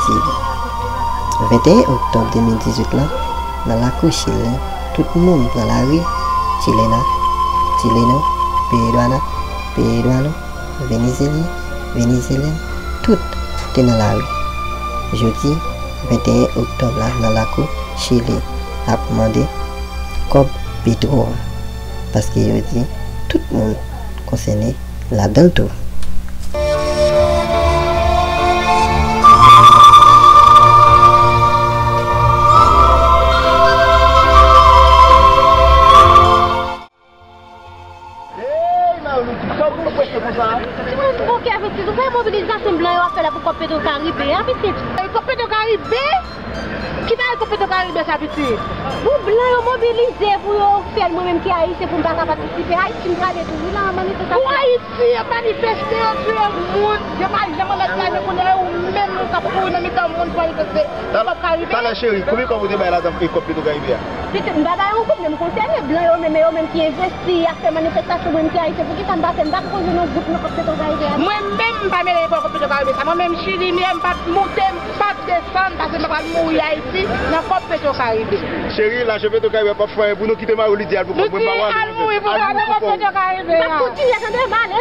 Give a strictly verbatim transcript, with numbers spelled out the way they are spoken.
Ti venteyen oktòb de mil dizuit lan, nan lakou Chile, tout moun pran lari, Chilena, Chileno, Peruana, Peruano, Venezuelyen, Venezuelyèn, tout te nan lari. Jodi venteyen oktòb la, nan lakou Chile, ap mande kòb Petro a, paske yo di tout moun konsène ladan l tou. Hey, Malouti, kòman w prese konsa? Ti moun bòkè pitit, ou wè mobilizasyon blan yo ap fè la pou kòb Petro Karibe a, pitit. Kòb Petro Karibe? Ki bagay kòb Petro Karibe sa, pitit? Pou blan yo mobilize pou yo fè l, mwen menm ki ayisyen, pou m pa ka patisipe. Ayiti m prale tou wi la, nan manifestasyon. Pou Ayiti, yo manifeste, yo tiye moun, yo pa janm anmède la, men kounye a, ou menm k ap kouri nan mitan moun pou manifeste. Talè, cheri, konbyen kòb ou te bay ladan e kòb Petro Karibe a? Pitit, m pa bay yon goud, men m konsène blan yo menm, e yo menm ki envesti, y ap fè manifestasyon, mwen ki ayisyen, poukisa m pa fè, m pa poko jwenn yon goud nan kòb Petro Karibe a? Mwen menm, m pa mele pou kòb Petro Karibe sa. Mwen menm, Chili m ye, m p ap moute, m p ap desann, paske m pa pral mouri Ayiti nan kòb Petro Karibe. Cheri, lajan Petro Karibe a p ap fè anyen pou nou, kite Mario Lidi al pou kòb mwen, pa wale mwen menm. Al mouri pou kòb Petro Karibe a. M ap kontinye tande, m ale.